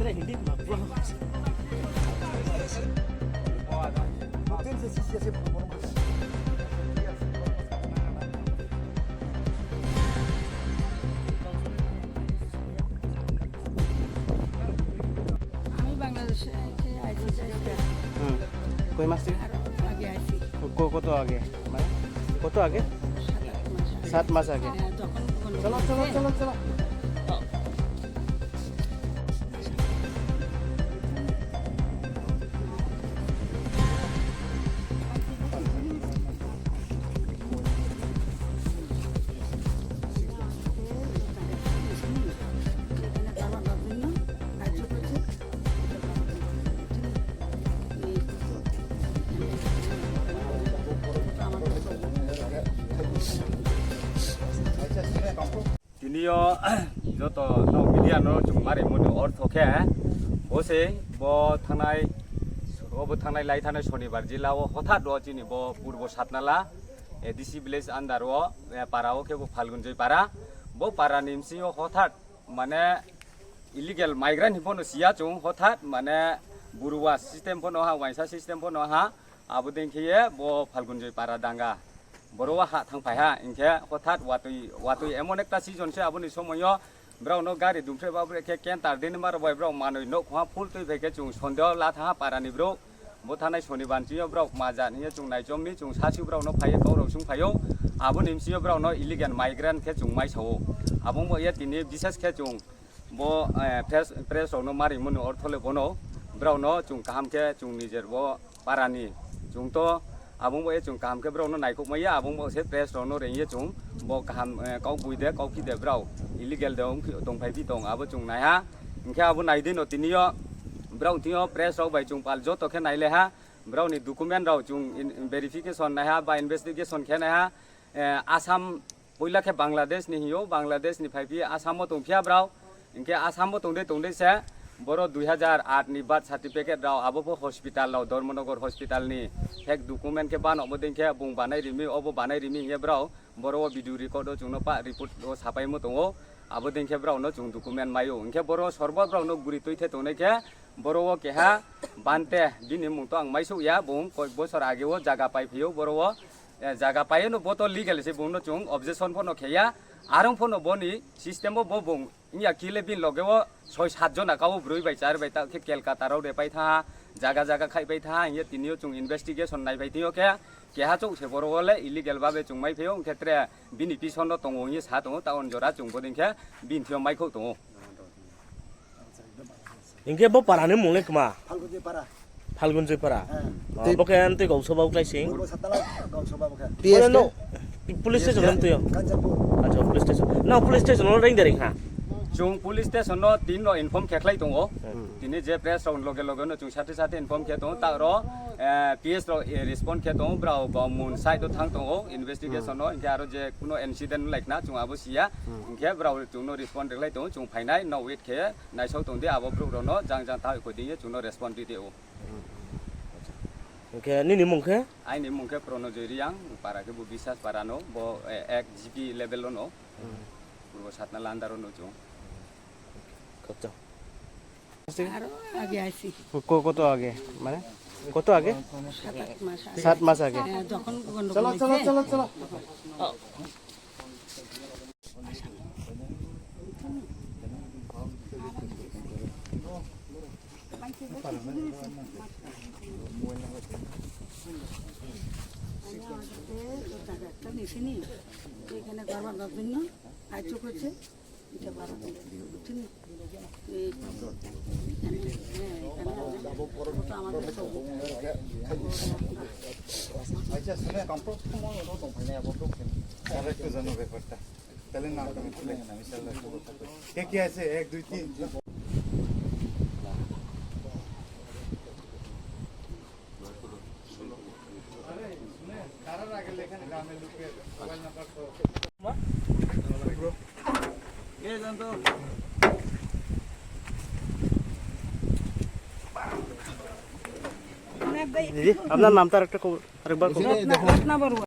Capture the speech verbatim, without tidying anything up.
আমি বাংলাদেশে আইছি, আইছি, আইছি। হুম। কয় মাস থেকে? আরো আগে আইছি। ক-, কত আগে? মানে, কত আগে? সাত আট মাস আগে। সাত মাস আগে। হ্যাঁ, তখন কোনো চলো, চলো, হয়েছে? চলো, চলো। Tini yo joto no media no chung mari moni ortho khe, bo se bo thanai, bo thanai lai thanai Sonibar jila wo hothat wo chini bo Purbo Satnala, eh, D C village under wo, eh, para wo khe bo Phalgunjoi para. Bo para ni bsing yo hothat mane illegal migrant hing pho no siya chung, hothat mane buruwa system pho no ha, waisa system pho no ha, abo dei khe ye bo Phalgunjoi para danga. Boro wo ha thangphai ha, hing khe hothat watoi, watoi emon ekta season se abo ni somoi yo brao no gari dumphre babre khe kentar dei ni maro bai brao manoi nouh khongha full tui phai khe chung sondeho la thang ha para ni brouh. Bo thanai Sonibar ching yo brao kma jat hing ye chung naichom mi, chung sasi brao no phai ye kau rao sung phai ou. Abo ni bsing yo brao no illegal migrant khe chung mai sa ou. Abo bo ye tini bises khe chung bo, eh, press, press rao no mari moni ortho le bo no, brao no chung kaham khe chung nijer bo para ni chung to, abo bo ye chung kaham khe brao no naikhouh mai ya, abo bo se press rao no reing ye chung bo kaham, eh, kau bui de, kau phi de brao illegal de ong phi, tongphai phi tong, abo chung nai ha. Hing khe abo nai di no tini yo brao thing yo press rao bai chung pal joto khe nai le ha, brao ni document rao chung in-, verification nai ha ba investigation khe nai ha, eh, Assam poila khe Bangladesh ni hing ou, Bangladesh ni phai phi Assam wo tong phi ya brao. Hing khe Assam wo tong dei tong dei se boro dui hazar aat ni birth certificate rao, abo pho hospital rao, Dharmanagar hospital ni fake document khe bano bo dei khe bung banai ri mi, obo banai ri mi hing ye brao boro wo video record wo chung no pa report wo sapaimo tong ou. Abo dei khe brao no chung document mai ou. Hing khe boro sorbo brao no guri tui the tongnai khe boro wo keha Bante, bini mung to ang maisouh ya, bung koik bosor age wo zaga pai phi ou boro wo. Eh, zaga pai ye no bo to legal se bung no chung objection pho no khe ya. Arong pho no bo ni system wo bo bung ong ya khe le bini loge wo soi sat jona ka wo broi bai char bai ta khe Kolkata rao de pai thanng ha, zaga zaga khai pai thanng ha, hing ye tini yo chung investigation nai pai thing yo khe, keha chouh se boro wo le illegal babe chung mai phai ou, hing khe tre bini pison no tong ou hing ye sa tong ou, taon jora chung bo dei khe bini thing yo maikhouh tong ou. Hing khe bo para ni mung le kma? Phalgunjoi para. Phalgunjoi para? Heh. Oh, bo khe amtui gausoba wo klái sing? Bo Satnala gausoba bo khe. P S Ore no, P S police station no amtui yo? Kanchanpur. Acha, police station. Nang police station no reing de reing ha? Chung police station no tini no inform khe khlai tong ou. Hmm. Tini je press rao loge loge no chung sathe sathe inform khe tong ou. Ta ro, eh, P S rao, eh, respond khe tong ou, brao bo mun site wo thanng tong ou, investigation Hmm. no, hing khe aro je kuno incident lai khna chung abo si ya. Hmm. Hing khe brao chung no respond ri khlai tong ou, chung phainai, no wait khe naisao tong di, abo brouh rao no jang jang thanng kho dei ye chung no respond ri de ou. Hing khe nini mung khe? Aini mung khe Pranojoi Reang, para khe bo Biswas para no, bo, eh, ek G P level wo no, Hmm. Purbo Satnala under wo no chung. Khakchang. আরো আগে আইছি। ক-, কত আগে? মানে, কত আগে? সাত আট মাস আগে। সাত মাস আগে। হ্যাঁ, যখন গন্ডগোল চলো, চলো, হয়েছে। চলো, চলো। এখানে ঘর বাঁধার জন্য সাহায্য করছে। এটা বারো দিন, বুঝছেন? এই, এখানে, হ্যাঁ, এখানে আছে। ওটা আমাদের সব। আচ্ছা, শুনে, কম প্রথম ওরা তো ওখানে আবার লোক নেই। তাহলে একটু জানো ব্যাপারটা। তাহলে না, আমি খুলে না, আমি তাহলে একটু কথা বলি। কে কে আছে? এক, দুই, তিন। দিদি, আপনার নামটা আর একটা কব-, আরেকবার কব। রত্না, রত্না বড়ুয়া।